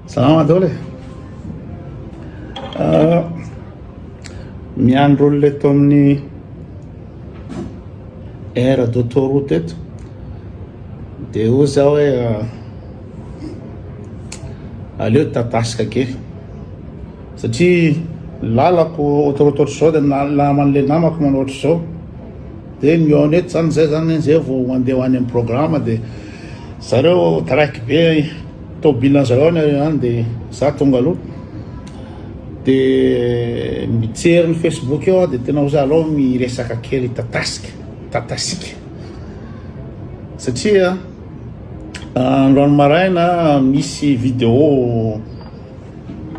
Salama daholo e. Ah, miandry olona eto amin'ny aire d'autoroute eto. Dia hoy zaho hoe ah, aleo tatasika kely. Satria lalako autoroute ohatr'izao dia naman'ilay namako manao ohatr'izao. Dia mihaona eto zany zay zany zay vao mandeha ho any amin'ny programme dia zareo taraiky be tômobile zareo any any dia za tonga aloha dia mijery ny Facebook eo aho dia tena ho za aloha miresaka kely tatasika tatasika satria androany maraina misy vidéo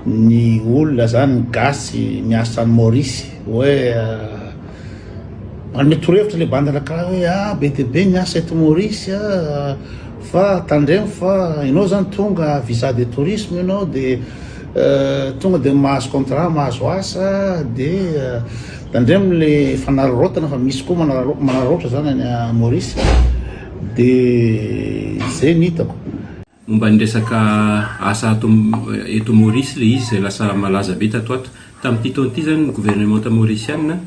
ny olona zany ny gasy miasa any Maurice hoe manome torohevitra le bandy anankiray hoe ah be dia be ny asa eto Maurice ah fa tandremo fa ianao zany tonga visa de tourisme ianao de tonga de mahazo contrat mahazo asa de tandremo le fanararaotana fa misy koa manararaotra zany any Maurice de zay ny hitako. Momba ny resaka asa ato eto Maurice ilay izy izay lasa malaza be tato ato. Tamin'ity taona ity izany ny governemanta maorisiana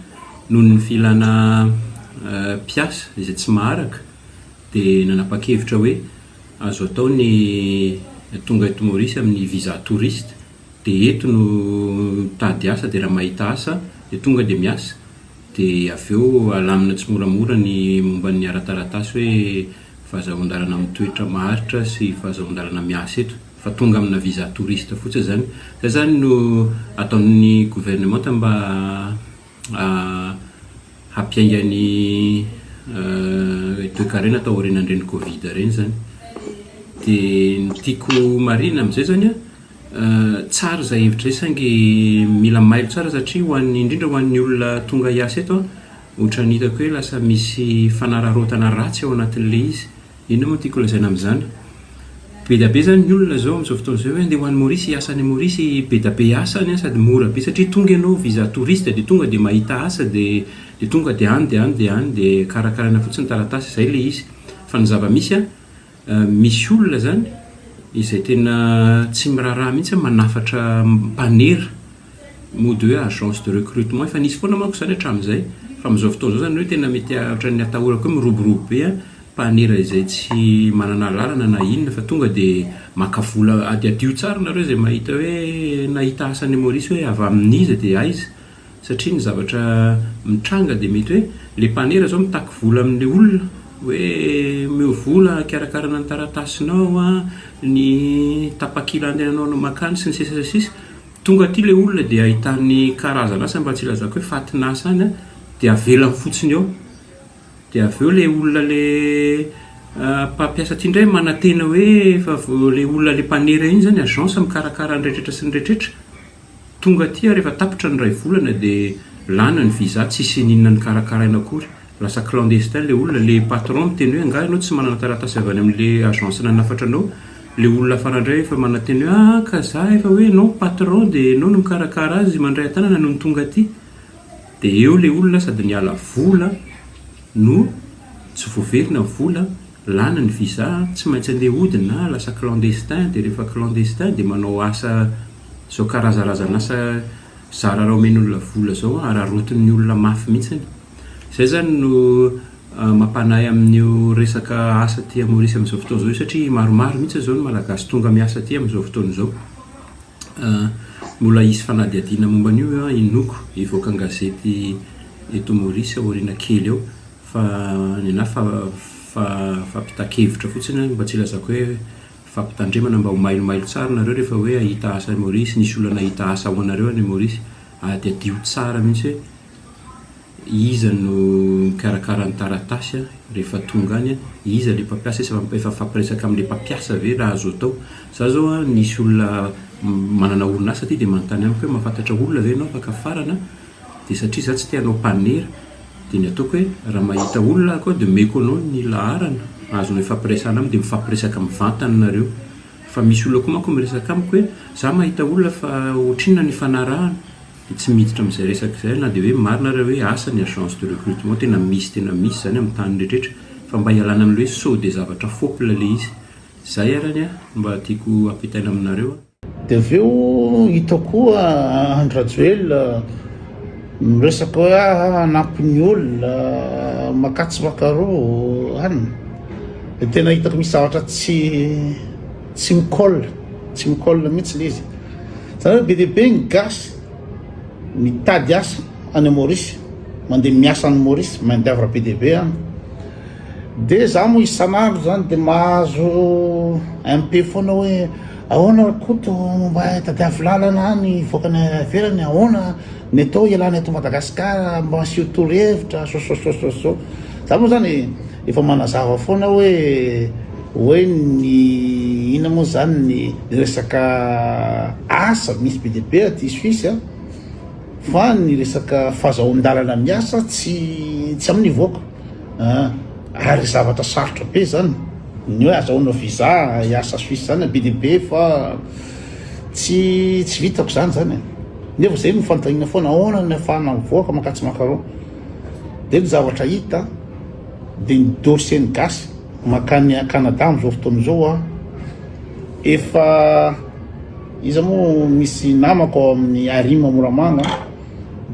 noho ny filana mpiasa izay tsy maharaka dia nanapa-kevitra hoe azo atao ny tonga eto Maurice amin'ny visa touriste dia eto no mitady asa dia raha mahita asa dia tonga dia miasa dia avy eo alamina tsimoramora ny momba ny ara-taratasy hoe fahazahoan-dalana mitoetra maharitra sy fahazahoan-dalana miasa eto fa tonga amina visa touriste fotsiny izany. Izay izany no ataon'ny governemanta mba hampiainga ny toekarena tao aorianan'ireny covid ireny izany. Dia ny tiako marihina amin'izay izany an, tsara izay hevitra izay saingy mila mailo tsara satria ho an'ny indrindra ho an'ny olona tonga hiasa eto an, Ohatran'ny hitako hoe lasa misy fanararaotana ratsy ao anatin'ilay izy. Inona moa no tiako lazaina amin'izany? Be dia be izany ny olona izao amin'izao fotoana izao hoe andeha ho any Maurice, hiasa any Maurice, be dia be asa any an, sady mora be satria tonga ianao visa touriste dia tonga dia mahita asa dia dia tonga dia any dia any dia any dia karakaraina fotsiny ny taratasy, izay ilay izy. Fa ny zava-misy an, misy olona izany izay tena tsy miraharaha mihitsy manafatra mpanera. Mody hoe agence de recrutement, efa nisy foana manko izany hatramin'izay, fa amin'izao fotoana izao izany hoe tena mety ohatran'ny atahorako hoe miroborobo be an, mpanera izay tsy manana alalana na inona fa tonga dia maka vola, adiadio tsara nareo izay mahita hoe nahita asa any Maurice hoe avy amin'iza dia aiza, satria ny zavatra mitranga dia mety hoe le mpanera izao mitaky vola amin'ilay olona hoe omeo vola hikarakarana ny taratasinao an, ny tapakila andehananao mankany sy ny sisa sy ny sisa. Tonga aty ilay olona dia ahitany karazana asa mba tsy ilazako hoe fatin'asa any dia avelany fotsiny eo. Dia avy eo ilay olona ilay mpampiasa aty indray manantena hoe efa ilay olona ilay mpanera iny izany agence mikarakara ny rehetrarehetra sy ny rehetrarehetra. Tonga aty ary efa tapitra ny iray volana dia lany ny visa tsisy n'inona nokarakaraina akory. Lasa clandestin le olona, le patron miteny hoe angaha ianao tsy manana taratasy avy any amin'le agence nanafatra anao, le olona hafa indray efa manantena hoe ah ka za efa hoe ianao patron dia ianao no mikarakara azy mandray an-tanana nony tonga aty, dia eo le olona sady niala vola no tsy voaverina ny vola, lany ny visa, tsy maintsy andeha hody na lasa clandestin, dia rehefa clandestin dia manao asa zao karazarazan'asa zara raha omen'olona vola zao an, araraotin'ny olona mafy mihitsiny. Izay izany no mampanahy amin'io resaka asa aty Maurice amin'izao fotoana izao io satria maromaro mihitsy izao ny Malagasy tonga miasa aty amin'izao fotoana izao. Mbola hisy fanadihadiana momba an'io inoako hivoaka an-gazety eto Maurice aoriana kely eo fa ny anà fampitan-kevitra fotsiny mba tsy hilazako hoe fampitandremana mba ho mailomailo tsara nareo rehefa hoe hahita asa any Maurice, nisy olona nahita asa ho anareo any Maurice, adihadiho tsara mihitsy hoe Iza no mikarakara ny taratasy rehefa tonga any? Iza ilay mpampiasa? Efa mifampiresaka amin'ilay mpampiasa ve raha azo atao? Za zao an, nisy olona manana orinasa aty dia manontany amiko hoe mahafantatra olona ve ianao afaka afarana? Dia satria za tsy te hanao mpanera dia ny ataoko hoe raha mahita olona aho dia omeko anao ny laharana azonao ifampiresahana aminy dia mifampiresaka mivantana nareo. Fa misy olona koa manko miresaka amiko hoe za mahita olona fa ohatrinona ny ifanarahana? Dia tsy miditra amin'izay resaka izay na dia hoe marina ary hoe asa ny agence de recrutement tena misy tena misy izany amin'ny tany rehetra fa mba hialana amin'ilay hoe sao dia zavatra fôpla ilay izy. Izay ary ny mba tiako hampitaina aminareo. De avy eo hita koa Andry Rajoelina miresaka hoe ah hanampy ny olona makatsy makaroa an. De tena hitako misy zavatra tsy tsy mi-colle, tsy mi-colle mihitsy le izy. Zany hoe be dia be ny gasy mitady asa any Maurice, mandeha miasa any Maurice, main d'oeuvre be dia be any. De za moa isan'andro zany de mahazo MP foana hoe ahoana ry Koto mba tadiavo lalana any hivoaka any ivelany ahoana ny atao hialana eto Madagascar mba asio torohevitra so so so so so. Za moa zany efa manazava foana hoe hoe ny inona moa zany ny resaka asa misy be dia be aty Suisse a fa ny resaka fahazahoan-dalana miasa tsy tsy amin'ny niveau-ko. Ah, ary zavatra sarotra be zany ny hoe azahoana visa hiasa Suisse zany be dia be fa tsy tsy vitako zany zany e. Nefa zay no fanontaniana foana, ahoana ny ahafahana mivoaka mankatsy mankaroa. Dia ny zavatra hita dia ny dossier ny gasy mankany Canada amin'izao fotoana izao a, efa iza moa misy namako ao amin'ny Arima Moramanga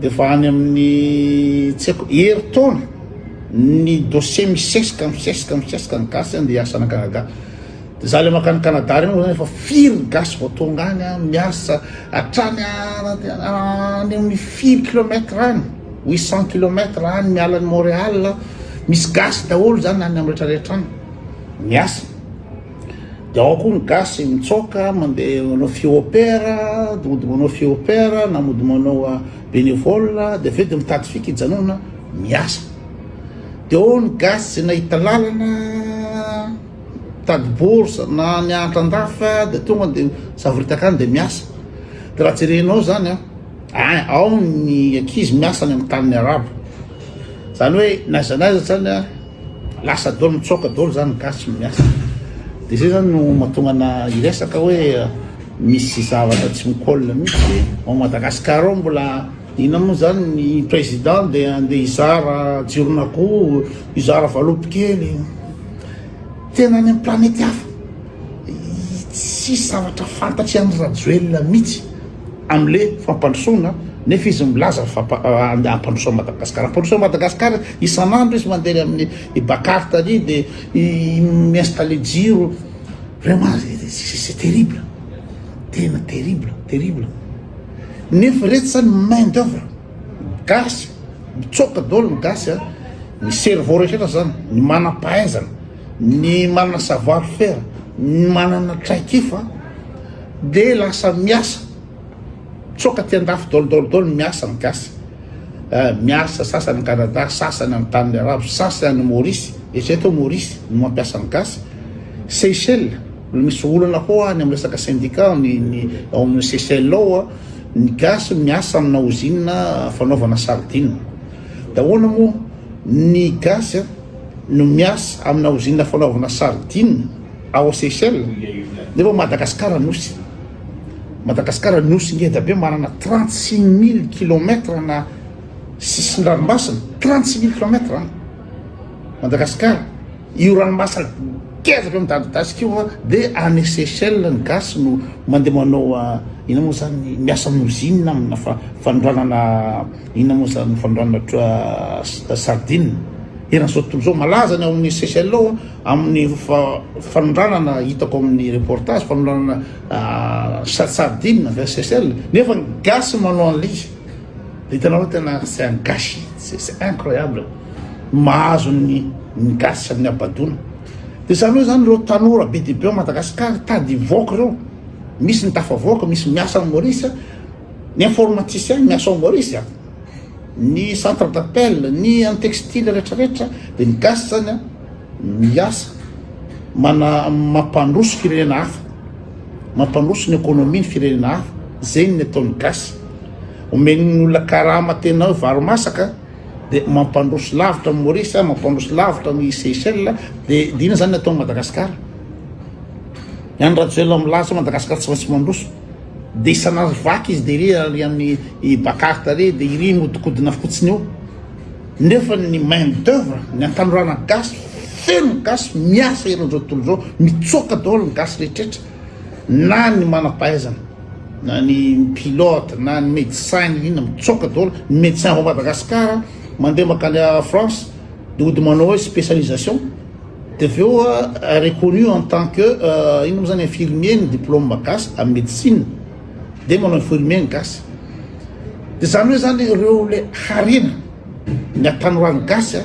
Dia efa any amin'ny tsy haiko herintaona ny dossier misesika misesika misesika ny gasy andeha hiasa any Canada. Dia za le mankany Canada reny moa zany efa firy ny gasy vao tonga any an, miasa hatrany any amin'ny firy kilomètre any, 800 kilomètre any miala an'i Montréal, misy gasy daholo zany any amin'ny rehetrarehetra any miasa. Dia ao koa ny gasy mitsoaka mandeha manao fie-au-pair, dia mody manao fie-au-pair na mody manao bénévole, dia avy eo dia mitady fika hijanona miasa. Dia ao ny gasy izay nahita lalana mitady bourse na nianatra andafy dia tonga dia misavoritaka any dia miasa. Dia raha jerenao izany an, ao ny ankizy miasa any amin'ny tanin'ny arabo. Izany hoe na aiza na aiza izany an, Lasa daholo mitsoaka daholo zany ny gasy miasa. De zay zany no mahatonga ana hiresaka hoe misy zavatra tsy mi-colle mihitsy ao Madagascar ao mbola inona moa zany ny président de andeha hizara jiron'akoho, hizara valopy kely. Tena any amin'ny planète hafa. Tsisy zavatra fantatry Andry Rajoelina mihitsy amle fampandrosoana nefa izy milaza fa hampandroso an'i Madagascar. Hampandroso an'i Madagascar isan'andro izy mandeha amin'ny Bakart ary de mi-installer jiro. Vraiment c'est terrible. Tena terrible, terrible. Nefa reto zany main d'oeuvre gasy mitsoaka daholo ny gasy a, ny cerveau rehetra zany, ny manam-pahaizana. Ny manana savoir faire, ny manana traikefa de lasa miasa, mitsoaka aty andafy daholo daholo daholo miasa ny gasy, miasa sasany any Canada, sasany any tanin'ny arabo, sasany any Maurice, eritrereto hoe Maurice no mampiasa ny gasy, Seychelles mbola misy olana koa any amin'ny resaka syndicat ny ny ao amin'ny Seychelles ao ny gasy miasa amina ozinina fanaovana sardine, de ahoana moa ny gasy no miasa amina ozinina fanaovana sardine ao Seychelles nefa Madagascar nosy Madagascar nosy ngeda be manana 36000 kilomètres na sisin-dranomasina 36000 kilomètres an Madagascar io ranomasina ngeza be midadidasika io de any Seychelles ny gasy no mandeha manao inona moa zany miasa amin'ny ozinina amina fanondranana Inona moa izany fanondranana sardine eran'izao tontolo izao? Malaza ny ao amin'ny Seychelles ao amin'ny fanondranana hitako amin'ny reportage fanondranana sardine avy any Seychelles nefa ny gasy manao an'ilay izy. Dia hitanao hoe tena c'est un gâchis, c'est incroyable mahazo ny ny gasy amin'ny habadoana. Dia izany hoe izany ireo tanora be dia be ao Madagasikara tady hivoaka ireo, misy ny tafavoaka, misy miasa any Maurice. Ny informaticien miasa ao Maurice a, ny centre d'appel, ny en textile retraretra de ny gasy zany a miasa mana mampandroso firenena hafa, mampandroso ny économie ny firenena hafa, zay ny ataon'ny gasy. Omen'ny olona karama tena hoe vary masaka de mampandroso lavitra ny Maurice, mampandroso lavitra ny Seychelles de de inona zany ny ataon'i Madagasikara? Ny an'i Rajoelina milaza hoe Madagasikara tsy maintsy mandroso. De isan'andro vaky izy de iry ary amin'ny i Bakart ary de iry mihodinkodina fotsiny eo. Nefa ny main d'oeuvre, ny antanorana gasy, feno ny gasy miasa eran'izao tontolo izao, mitsoaka daholo ny gasy rehetrretra na ny manam-pahaizana. Na ny pilote na ny médecin ny inona mitsoaka daholo, ny médecin ao Madagascar mandeha makany France de ody manao hoe spécialisation de avy eo reconnu en tant que inona moa zany infirmier ny diplôme gasy amin'ny médecine de manao infirmier ny gasy. De zany hoe zany ireo le harena ny hatanoran'ny gasy a,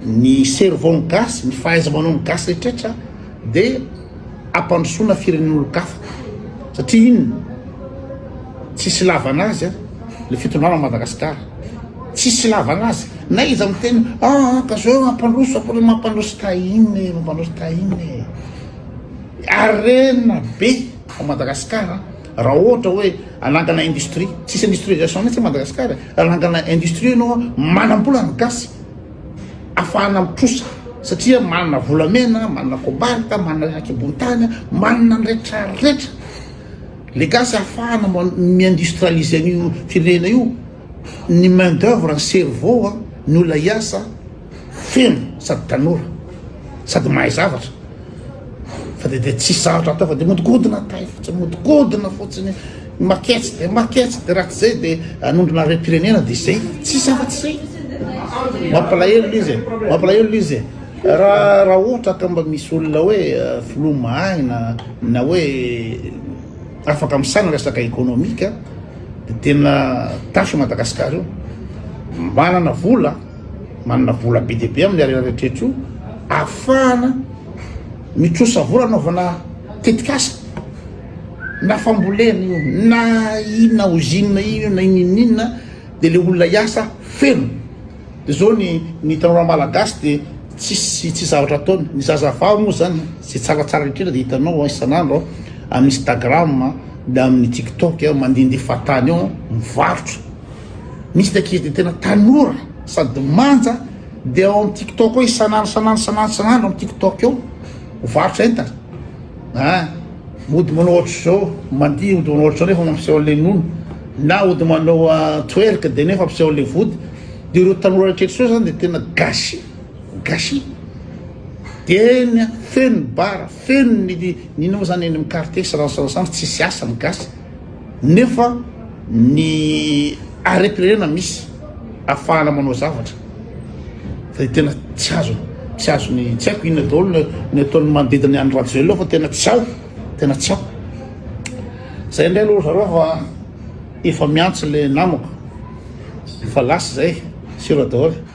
ny cerveau ny gasy, ny fahaiza-manao ny gasy rehetrarehetra de ampandrosoana firenen'olon-kafa satria inona? Tsisy ilavana azy le fitondrana ao Madagascar, tsisy ilavana azy na iza miteny ah ka zao mampandroso ampandroso mampandroso tahinina e, mampandroso tahinina e, harena be ao Madagascar raha ohatra hoe anangana industrie, tsisy industrialisation mihitsy Madagascar e, anangana industrie ianao manam-bola ny gasy. Afahana mitrosa satria manana volamena, manana cobalt, manana an-kibon-tany, manana ny rehetra rehetra. Le gasy afahana mi-industrialiser an'io firenena io, ny main d'oeuvre, ny cerveau, ny olona hiasa feno sady tanora sady mahay zavatra. Fa de de tsisy zavatra atao fa de modikodina tay fotsiny, modikodina fotsiny, maketsy de maketsy de raha tsy zay de anondrona harem-pirenena de zay, tsisy afa-tsy zay. Mampalahelo le izy e, mampalahelo le izy e. Raha raha ohatra ka mba misy olona hoe filoha mahay na na hoe afaka misaina resaka ekonomika de tena tafy Madagasikara io. Manana vola. Manana vola be dia be amin'ny harena rehetra io ahafahana mitrosa vola anaovana tetikasa na fambolena io na inona usine io na inona inona dia le olona hiasa feno dia zao ny ny tanora malagasy dia tsisy tsisy zavatra ataony ny zazavavy moa zany zay tsaratsara indrindra dia hitanao isan'andro amin'ny instagram dia amin'ny tiktok mandehandeha fahatany eo mivarotra Misy ny ankizy dia tena tanora sady manja dia ao amin'ny tiktok ao isan'andro isan'andro isan'andro isan'andro amin'ny tiktok ao mivarotra entana ah mody manao ohatr'izao mandihy mody manao ohatr'izao nefa mampiseho an'ilay nono na ody manao ah, twerk dia nefa ampiseho an'ilay vody dia ireo tanora rehetra ireo zany dia tena gâchis gâchis dia feno ny bar feno ny ny inona moa zany eny amin'ny quartier sy rano tsisy asa ny gasy Nefa ny harem-pirenena misy afahana manao zavatra fa dia tena tsy azony, tsy azony, tsy haiko inona daholo ny ataon'ny manodidina ny Andry Rajoelina ao fa tena tsy ao, tena tsy ao. Zay indray aloha zareo fa efa miantso le namako, efa lasa zay, sira daholo.